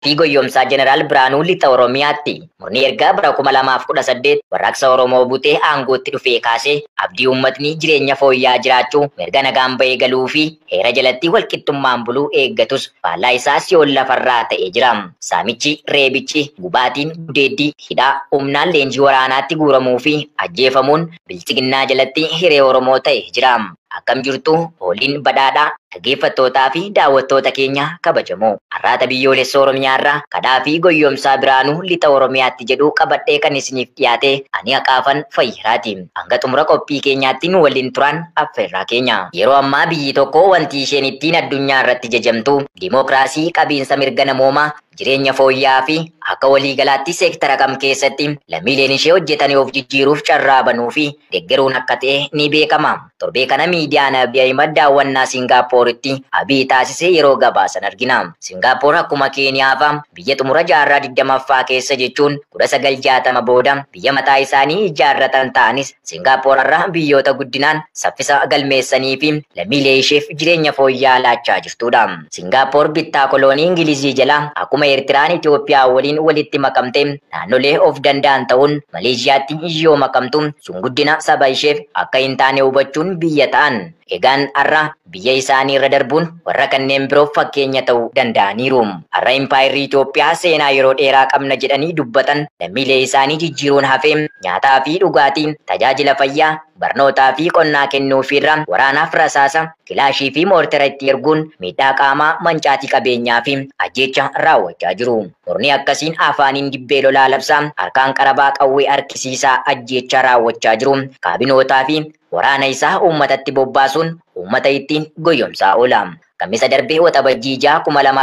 Fi goyyomsaa Jeneraal Biraanuu Lixa Oromiyaatti murni ergaa bara 2018 warraaqsa Oromoo butee aangootti dhufee kaasee abdii uummatni jireenya fooyya'aa jiraachuu, mirga nagaan bahee galuu fi heera jalatti walqixxummaan buluu eeggatus faallaa isaa si'ool lafarraa ta'ee jira. Saamichi, reebichi, gubaatiin, gudeeddii, hidhaa, humnaan leenjii waraanaatti guuramuu fi ajjeefamuun bilchiginnaa jalatti hiree Oromoo ta'ee jira. Akkam jirtu hooliin badhaadhaa dhaggeeffattootaa fi daawwattoota keenya kabajamoo. Har'aata biyyoolessa Oromiyaa irraa kadhaa fi goyyomsaa Biraanuu Lixa Oromiyaatti jedhu qabadhee kan isiniif dhiyaate ani Haqaafan Fayyiraati. Hanga xumura qophii keenyaatti nu waliin turan affeerraa keenya. Yeroo ammaa biyyi tokko wanti isheen ittiin addunyaa irratti jajamtu dimookiraasii, qabiinsa mirga namoomaa, jireenya fooyya'aa fi akka waliigalaatti seektara kam keessatti lammiileen ishee hojjetanii of jijjiiruuf carraa banuu fi deeggaruun akka ta'e ni beekama. Torbee kana miidiyaan Abiy Ahimad daawwannaa Singaappooritti Abiy taasisee yeroo gabaasan argina. Singaappoor akkuma Keeniyaa fa'a biyya xumura jaarraa 20ffaa keessa jechuun 1960 booda biyya mataa isaanii ijaarratan ta'anis Singaappoor har'a biyyoota guddinaan saffisa galmeessanii fi lammiilee isheef jireenya fooyya'aa laachaa jirtudha. Singaappoor bittaa koloonii Ingilizii jala akkuma Eertiraan Itoophiyaa waliin walitti makamte naannolee of danda'an ta'uun Maleeshiyaatti yoo makamtu sun guddina saba isheef akka hin taane hubachuun biyya ta'an. Egaan har'a biyya isaanii irra darbuun warra kanneen biroof fakkeenya ta'uu danda'aniiru. Har'a impaayirri Itoophiyaa seenaa yeroo dheeraa qabna jedhanii dubbatan lammiilee isaanii jijjiiruun hafee nyaataa fi dhugaatii, tajaajila fayyaa, barnootaa fi qonnaa kennuufiirra waraanaaf rasaasa, kilaashii fi moortara itti erguun miidhaa qaamaa, mancaatii qabeenyaa fi ajjeecha raawwachaa jiru. Murni akkasiin afaaniin dibbee lolaa labsaa, harkaan qarabaa qawwee harkisiisaa ajjeecha raawwachaa jiru. Kaabinootaa fi waraana isaa uummatatti bobbaasuun uummata ittiin goyyomsaa oola. Kamisa darbee Waxabajjii 6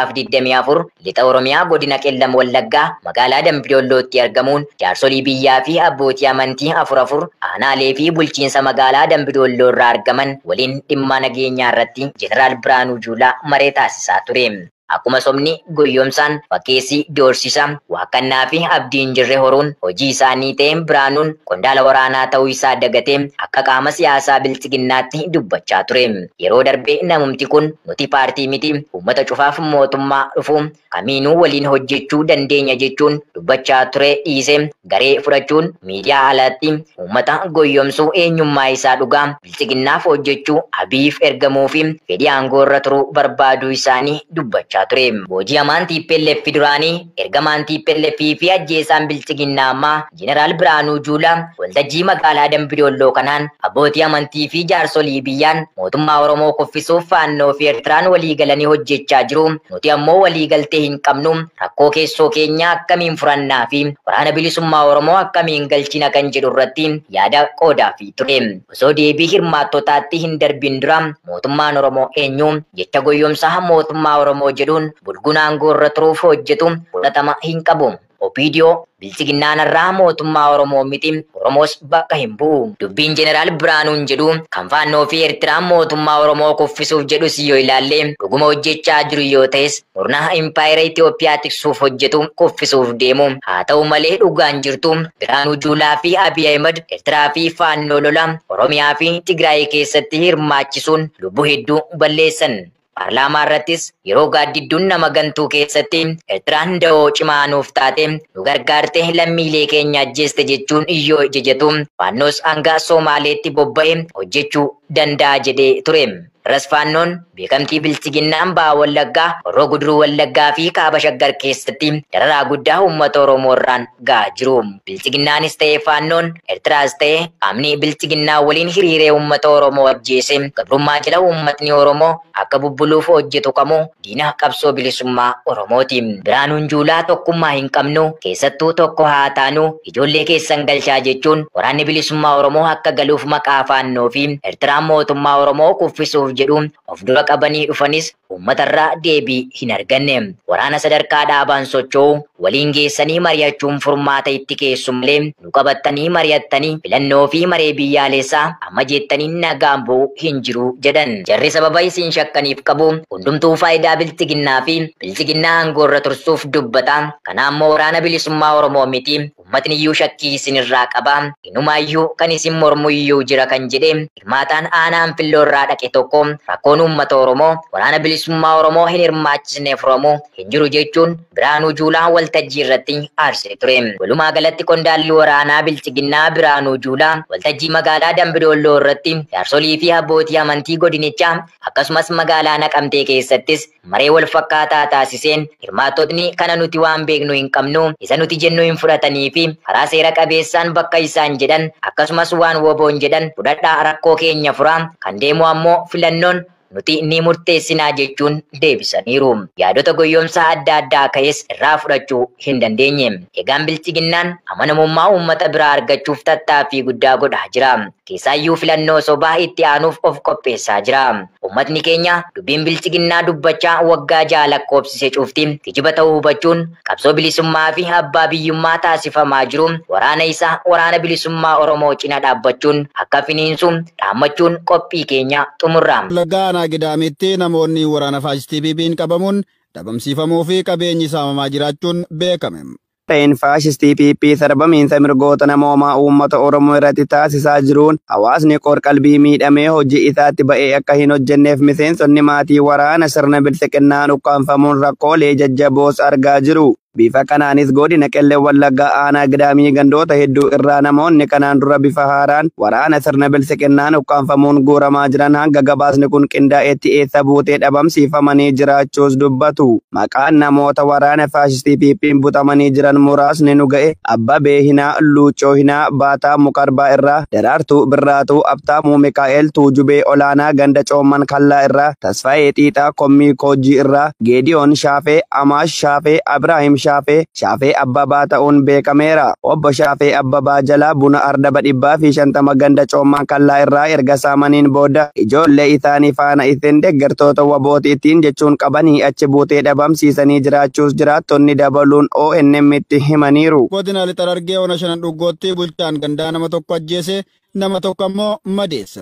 2024 Lixa Oromiyaa godina Qellam Wallaggaa magaalaa Dambidollootti argamuun jaarsolii biyyaa fi abbootii amantii 4 aanaalee fi bulchiinsa magaalaa Dambidolloo irraa argaman waliin dhimma nageenyaa irratti Jeneraal Biraanuu Juulaa maree taasisaa ture. Akkuma sobni goyyomsaan fakkeessi doorsisa waakkannaa fi abdiin jirre horuun hojii isaanii ta'een Biraanuun qondaala waraanaa ta'uu isaa dagatee akka qaama siyaasaa bilchiginnaatti dubbachaa ture. Yeroo darbee namumti kun nuti paartii miti uummata cufaaf mootummaa dhufu kamiinuu waliin hojjechuu dandeenya jechuun dubbachaa ture dhiise garee fudhachuun miidiyaa alatti uummata goyyomsuu eenyummaa isaa dhugaa bilchiginnaaf hojjechuu Abiyiif ergamuu fi fedhii aangoo irra turuu barbaaduu isaanii dubbachaa ture. Booji'amaan TPLF duraanii, ergamaan TPLF fi ajjeesaan bilchiginnaa ammaa Jeneraal Biraanuu Juulaa waltajjii magaalaa Dambidolloo kanaan abbootii amantii fi jaarsolii biyyaan mootummaa Oromoo kuffisuuf Faannoo fi Eertiraan walii galanii hojjechaa jiru. Nuti ammoo walii galtee hin qabnu, rakkoo keessoo keenyaa akkamiin furannaa fi waraana bilisummaa Oromoo akkamiin galchina kan jedhu irratti yaada qoodaafii ture. Osoo deebii hirmaattotaatti hin darbin dura mootummaan Oromoo eenyu jecha goyyomsaa mootummaa Oromoo jedhuun bulguun aangoo irra turuuf hojjetu fudhatama hin qabu. OPDO bilchiginnaan irraa mootummaa Oromoo miti, Oromoos bakka hin bu'u. Dubbiin Jeneraal Biraanuun jedhu kan Faannoo fi Eertiraan mootummaa Oromoo kuffisuuf jedhus yoo ilaalle dhuguma hojjechaa jiru yoo ta'es murna impaayera Itoophiyaa tiksuuf hojjetu kuffisuuf deemu. Haa ta'u malee dhugaan jirtu Biraanuu Juulaa fi Abiy Ahimad Eertiraa fi Faannoo lola Oromiyaa fi Tigraay keessatti hirmaachisuun lubbuu hedduu balleessan. Paarlaamaa irrattis yeroo gaaddidduun nama gantuu keessatti Eertiraan da'oo cimaa nuuf taate nu gargaarte lammiilee keenya ajjeeste jechuun yoo jajatu Faannoos hanga Soomaaleetti bobba'e hojjechuu danda'a jedhee ture. Irras Faannoon beekamtii bilchiginnaan ba'a Wallaggaa, Horroo Guduruu Wallaggaa fi Kaaba Shaggar keessatti dararaa guddaa uummata Oromoo irraan gahaa jiru. Bilchiginnaanis ta'e Faannoon, Eertiraas ta'e qaamni bilchiginnaa waliin hiriiree uummata Oromoo ajjeese gabrummaa jala uummatni Oromoo akka bubbuluuf hojjetu kamuu diina qabsoo bilisummaa Oromooti. Biraanuun Juulaa tokkummaa hin qabnu, keessattuu tokko haa taanu, ijoollee keessan galchaa jechuun waraanni bilisummaa Oromoo akka galuuf maqaa Faannoo fi Eertiraan mootummaa Oromoo kuffisuuf jedhu of dura qabanii dhufanis uummatarraa deebii hin arganne. Waraana sadarkaa dhaabaan socho'u waliin geessanii mari'achuun furmaata itti keessu malee nu qabattanii mari'attanii filannoo fi maree biyyaalessaa amma jettanii nagaan bu'u hin jiru jedhan. Jarri sababa isin shakkaniif qabu hundumtuu faayidaa bilchiginnaa fi bilchiginnaa aangoo irra tursuuf dubbata. Kana ammoo waraana bilisummaa Oromoo miti. Uummatni iyyuu shakkii isinirraa qaba. Inumaayyuu kan isin mormu iyyuu jira kan jedhe hirmaataan aanaa Anfilloo irraa dhaqe tokko rakkoon uummata Oromoo waraana bilisummaa Oromoo hin hirmaachisne furamu hin jiru jechuun Birhaanuu Juulaa waltajjii irratti aarsee ture. Walumaa galatti qondaalli waraanaa Bilxiginnaa Birhaanuu Juulaa waltajjii magaalaa Dambidolloo irratti jaarsolii fi abbootii amantii godinichaa akkasumas magaalaa Naqamtee keessattis maree wal fakkaataa taasiseen hirmaattotni kana nuti waan beeknu hin qabnu, isa nuti jennu hin fudhatanii fi karaa seera qabeessaan bakka isaan jedhan akkasumas waan woboon jedhan fudhadhaa rakkoo keenya furaa, kan deemu ammoo filannoon nuti ni murteessinaa jechuun deebisaniiru. Yaadota goyyomsaa adda addaa ka'es irraa fudhachuu hin dandeenye. Egaan Bilxiginnaan amanamummaa uummata biraa argachuuf tattaaffii guddaa godhaa jira. Keessaayyuu filannoo sobaa itti aanuuf of qopheessaa jira. Uummatni keenya dubbiin Bilxiginnaa dubbachaa waggaa 6 lakkoofsise cufti kijiba ta'uu hubachuun qabsoo bilisummaa fi abbaa biyyummaa taasifamaa jiru waraana isaa waraana bilisummaa Oromoo cina dhaabbachuun akka finiinsu dhaammachuun qophii keenya xumurra. Wallaggaa Gidaamitti namoonni waraana faashistii PP'n qabamuun dhabamsiifamuu fi qabeenyi saamamaa jiraachuun beekame. Ta'een faashistii PP sarbamiinsa mirgoota namoomaa uummata Oromoo irratti taasisaa jiruun hawaasni qorqalbii miidhamee hojii isaatti ba'ee akka hin hojjenneef miseensonni maatii waraana sirna bilxiginnaan ukkaanfamuun rakkoolee jajjaboos argaa jiru. Bifa kanaanis godina Qellem Wallaggaa aanaa Gidaamii gandoota hedduu irraa namoonni kanaan dura bifa haaraan waraana sirna bilxiginnaan ukkaanfamuun guuramaa jiran hanga gabaasni kun qindaa'etti eessa buutee dhabamsiifamanii jiraachuus dubbatu. Maqaan namoota waraana faashistii PP'n butamanii jiran muraasni nu ga'e: Abbabee Hinaa, Luuccoo Hinaa, Baataa Mukarbaa irraa, Daraartuu Birraatuu, Abtaamuu Mikaa'el, Tuujubee Olaanaa ganda Coomman Kallaa irraa, Tasfaayee Xiixaa Kommii Koojjii irraa, Geediyoon Shaafee, Amaash Shaafee, Abrahiim Shaafee Abbabaa ta'uun beekameera. Obbo Shaafee Abbabaa jalaa buna ardaba 150 ganda Coomman Kallaa irraa erga saamaniin booda ijoollee isaanii faana isin deeggartoota wabooti ittiin jechuun qabanii achi buutee dhabamsiisanii jiraachuus jiraattonni dabaluun ONM itti himaniiru. Godina Lixa Harargee ona shanan dhuggootti bulchaan gandaa nama tokko ajjeese, nama tokko ammoo madeesse.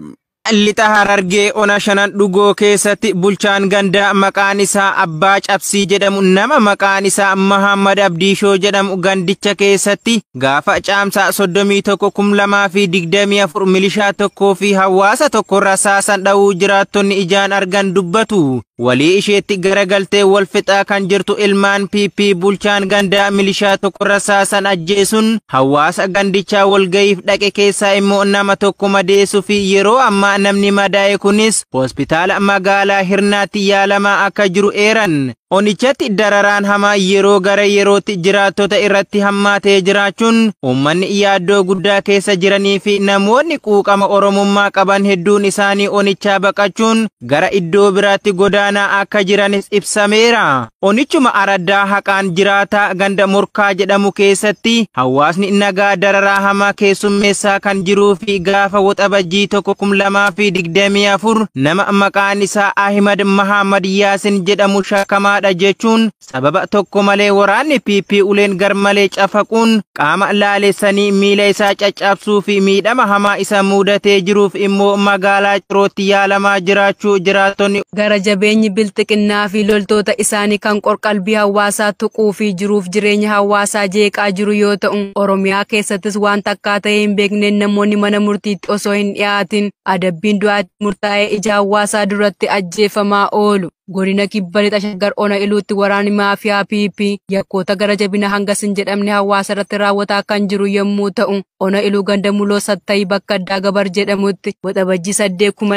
Lixa Harargee ona shanan dhugoo keessatti bulchaan gandaa maqaan isaa Abbaa Cabsii jedhamu nama maqaan isaa Mahammad Abdiishoo jedhamu gandicha keessatti gaafa caamsaa 31/2024 milishaa tokkoo fi hawaasa tokko rasaasan dha'uu jiraattonni ijaan argan dubbatu. Walii isheetti garagaltee wal fixaa kan jirtu ilmaan PP bulchaan gandaa milishaa tokko rasaasan ajjeesuun hawaasa gandichaa walga'iif dhaqe keessaa immoo nama tokko madeessuu fi yeroo ammaa namni madaa'e kunis hospitaala magaalaa Hirnaatti yaalamaa akka jiru eeran. Onichatti dararaan hamaa yeroo gara yerootti jiraattota irratti hammaatee jiraachuun uummanni yaaddoo guddaa keessa jiranii fi namoonni quuqama Oromummaa qaban hedduun isaanii onichaa baqachuun gara iddoo biraatti godaanaa akka jiranis ibsameera. Onichuma araddaa haqaan jiraataa ganda Morkaa jedhamu keessatti hawaasni nagaa dararaa hamaa keessummeessaa kan jiruu fi gaafa waxabajjii 1/2024 nama maqaan isaa Ahimad Mahammad Yaasin jedhamu shakkamaadha jechuun sababa tokko malee waraanni PP uleen garmalee cafaquun qaama laalessanii miila isaa caccabsuu fi miidhama hamaa isa mudatee jiruuf immoo magaalaa Cirootti yaalamaa jiraachuu jiraattonni. Gara jabeenyi bilxiqinnaa fi loltoota isaanii kan qorqalbii hawaasaa tuquu fi jiruuf jireenya hawaasaa jeeqaa jiru yoo ta'u, Oromiyaa keessattis waan takkaa ta'ee hin beekneen namoonni mana murtiitti osoo hin dhiyaatin adabbiin du'aatti murtaa'ee ija hawaasaa duratti ajjeefamaa oolu. Godina Kibba Lixa Shaggar ona Iluutti waraanni maafiyaa PP yakkoota gara jabina hangas hin jedhamne hawaasa irratti raawwataa kan jiru yommuu ta'u, ona Iluu ganda Muloo Sattayii bakka addaa Gabar jedhamutti waxabajjii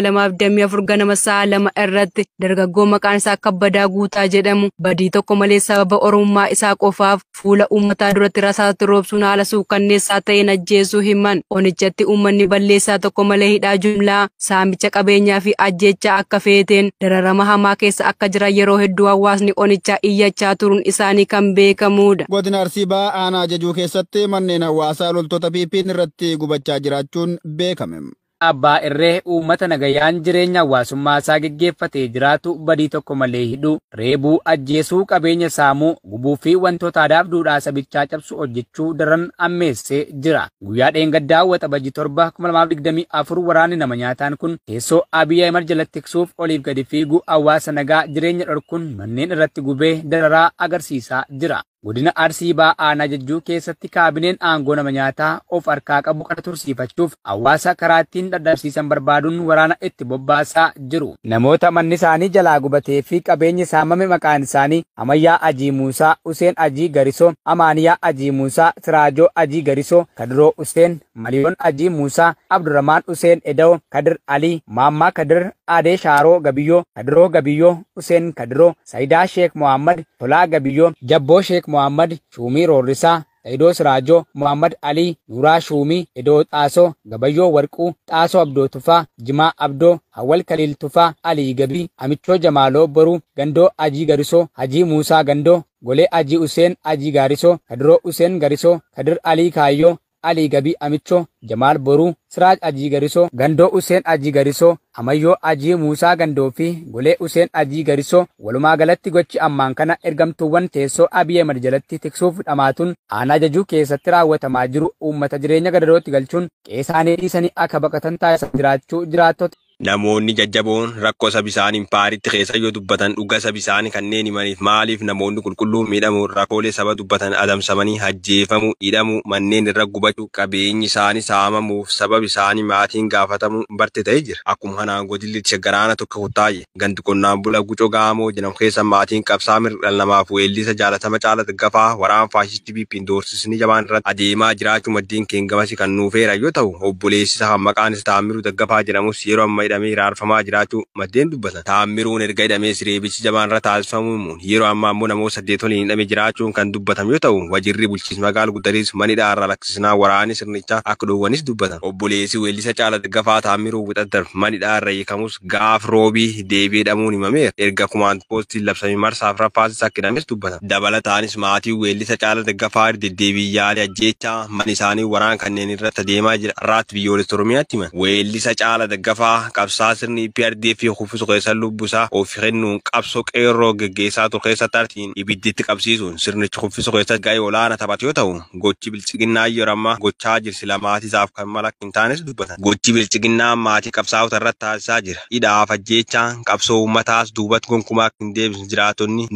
8/2024 ganama sa'a 2 irratti dargaggoo maqaan isaa Kabbadaa Guutaa jedhamu badii tokko malee sababa Oromummaa isaa qofaaf fuula uummataa duratti rasaasatti roobsuun haala suukanneessaa ta'een ajjeesuu himan. Onichatti uummanni balleessaa tokko malee hidhaa jumlaa, saamicha qabeenyaa fi ajjeechaa akka feeteen dararama hamaa keessa akka jiran yeroo hedduu hawaasni onichaa iyyachaa turuun isaanii kan beekamudha. Godina Arsii Bahaa aanaa Jajuu keessatti manneen hawaasaa loltoota PP'n irratti gubachaa jiraachuun beekame. Abbaa irree uummata nagayaan jireenya hawaasummaa isaa geggeeffatee jiraatu badii tokko malee hidhuu, reebuu, ajjeesuu, qabeenya saamuu, gubuu fi wantoota aadaaf duudhaa sabichaa cabsu hojjechuu daran ammeessee jira. Guyyaa dheengaddaa waxabajjii 7/2024 waraanni nama nyaataan kun teessoo Abiy Ahimad jalatti tiksuuf oliif gadi fiigu hawaasa nagaa jireenya dhorkuun manneen irratti gubee dararaa agarsiisaa jira. Godina Arsii Bahaa Aanaa Jajjuu keessatti kaabineen aangoo nama nyaataa of harkaa qabu kana tursiifachuuf hawaasa karaa ittiin dadhabsiisan barbaaduun waraana itti bobbaasaa jiru. Namoota manni isaanii jalaa gubatee fi qabeenyi saamame maqaan isaanii Amayyaa Ajii Muusaa, Useen Ajii Garisoo, Amaaniyaa Ajii Muusaa, Siraajoo Ajii Garisoo, Kadiroo Useen, Maliyoon Ajii Muusaa, Abdurrahmaan Useen Eda'oo, Kadir Alii, Maammaa Kadir, Adee Shaaroo Gabiyyoo, Kadiroo Gabiyyoo, Useen Kadiroo, Sayidaa Sheek Mohammad, Tolaa Gabiyyoo, Jabboo Sheek Mohammad, Shuumii Roorrisaa, Saayidoo Siraajoo, Muhammad Alii, Nuuraa Shuumii, Edoo Xaasoo, Gabayyoo Warquu, Xaasoo Abdoo Tufaa, Jimaa Abdoo, Hawwal Kaliil Tufaa, Alii Gabii, Amichoo Jamaaloo Boruu, Gandoo Ajii Garisoo, Hajii Muusaa Gandoo, Golee Ajii Useen Ajii Gaarisoo, Kadiroo Useen Garisoo, Kadir Alii Kaayyoo, Alii Gabii Amichoo, Jamaal Boruu, Siraaj Ajii Garisoo, Gandoo Useen Ajii Garisoo, Amayyoo Ajii Muusaa Gandoo fi Golee Useen Ajii Garisoo. Walumaa galatti gochi ammaan kana ergamtuuwwan teessoo Abiy Ahmed jalatti tiksuuf dhamaatuun aanaa Jajuu keessatti raawwatamaa jiru uummata jireenya gadadootti galchuun qe'ee isaanii dhiisanii akka baqatan taasisaa jiraachuu jiraattota. Namoonni jajjaboon rakkoo saba isaanii paaritti keessa yoo dubbatan dhuga saba isaanii kanneen himaniif maaliif namoonni qulqulluun miidhamu, rakkoolee saba dubbatan adamsamanii ajjeefamuu, hidhamuu, manneen irra gubachuu, qabeenyi isaanii saamamuuf sababa isaanii maatiin gaafatamuu barte ta'ee jira. Akkuma kanaan godilli shaggaraana tokko kuttaayye gandi qonnaan bulaa Gucoo Gaamoo jedhamu keessa maatiin qabsaa mirga dhala namaaf weellisa jaalatama Caalaa Daggafaa waraan faashistii PP'n doorsisni jabaan irratti adeemaa jiraachuu maddeen keengamasi kan nuufeera yoo ta'u, obboleessi isaa maqaan isaa Taammiruu Daggafaa jedhamus yeroo amma hidhamee hiraarfamaa jiraachuu maddeen dubbatan. Taammiruun erga hidhamee reebichi jabaan irra taasifamuun yeroo ammaa immoo namoota 8 waliin hidhamee jiraachuun kan dubbatamu yoo ta'u, wajjirri bulchiinsa magaalaa Guddariis manidhaa irraa lakkisnaa waraanni sirnichaa akka dhoowwanis dubbatan. Obboleessi weellisa Caalaa Daggafaa Taammiruu Wixaddar manidhaa irra hiikamus gaaf roobii deebi'ee hidhamuun himameera. Erga kumaand poostiin labsamee marsaa afuraffaas akka hidhames dubbatan. Dabalataanis maatii weellisa Caalaa Daggafaa deddeebii yaalii ajjeechaa mana isaanii waraan kanneen irratti adeemaa jira. Har'aatti biyyoolessa Oromiyaatti himan. Weellisa Caalaa Daggafaa qabsaa sirni EPRDF kuffisu keessa lubbusaa of kennuun qabsoo qeerroo geggeessaa ture keessatti artiin ibidditti qabsiisuun sirnicha kuffisu keessatti gahee olaanaa taphate yoo ta'u, gochi bilchiginnaa yeroo ammaa gochaa jirsi maatii isaaf kan mala hin taanes dubbatan. Gochi bilchiginnaa maatii qabsaa'ota irratti taasisaa jira. Hidhaaf ajjeechaan qabsoo uummataas duubatti gonkumaa hin deebisne jiraatonni.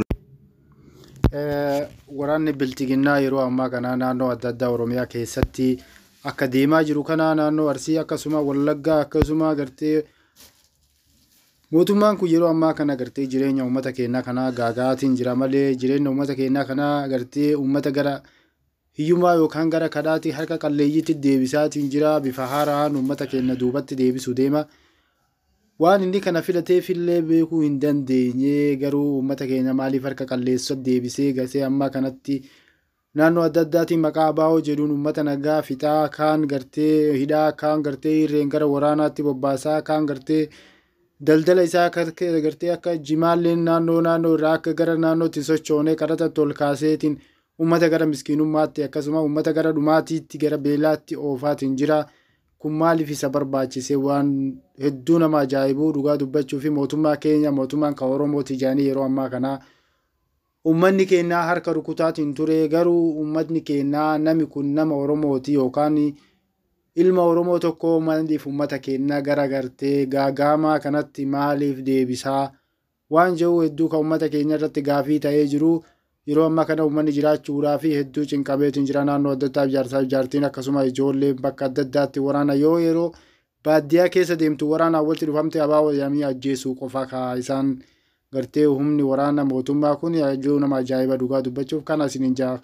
Waraanni bilchiginnaa yeroo ammaa kana naannoo adda addaa Oromiyaa keessatti akka deemaa jiru kana naannoo Arsii akkasuma Wallaggaa akkasuma gartee mootummaan kun yeroo ammaa kana gartee jireenya uummata keenyaa kana gaagaatiin jira malee jireenya uummata keenyaa kana gartee uummata gara hiyyummaa yookaan gara kadhaatti harka qalleeyyiitti deebisaatiin jira, bifa haaraan uummata keenya duubatti deebisuu deema. Waan inni kana filateefillee beekuu hin dandeenye, garuu uummata keenya maaliif harka qalleessa deebisee gasee ammaa kanatti naannoo adda addaatiin maqaa ABO jedhuun uummata nagaa fixaa, kaan gartee hidhaa, kaan gartee hirreen gara waraanaatti bobbaasaa, kaan gartee daldala isaa gartee akka jimaalleen naannoo naannoo irraa akka gara naannootti sochoonee qaraxa ol kaaseetiin uummata gara miskiinummaatti akkasuma uummata gara dhumaatiitti gara beelaatti oofaatiin jira. Kun maaliif isa barbaachise? Waan hedduu nama ajaa'ibuu dhugaa dubbachuu fi mootummaa keenya mootummaan kan Oromooti jedhanii yeroo ammaa kana uummanni keenyaa harka rukutaatiin ture, garuu uummatni keenyaa nami kun nama Oromooti yookaan ilma Oromoo tokko maaliif uummata keenyaa gara gartee gaagaamaa kanatti maaliif deebisaa waan jedhu hedduu kan uummata keenya irratti gaafii ta'ee jiru. Yeroo ammaa kana uummanni jiraachuudhaa fi hedduu cinqabeetiin jira. Naannoo adda addaa ijaarsaa ijaartiin akkasuma ijoolleen bakka adda addaatti waraana yoo yeroo baadiyyaa keessa deemtu waraanaan walitti dhufamte ABO jedhamanii ajjeesuu qofa ka isaan gartee humni waraana mootummaa kun hedduu nama ajaa'iba dhugaa dubbachuuf kana isiniin jaa.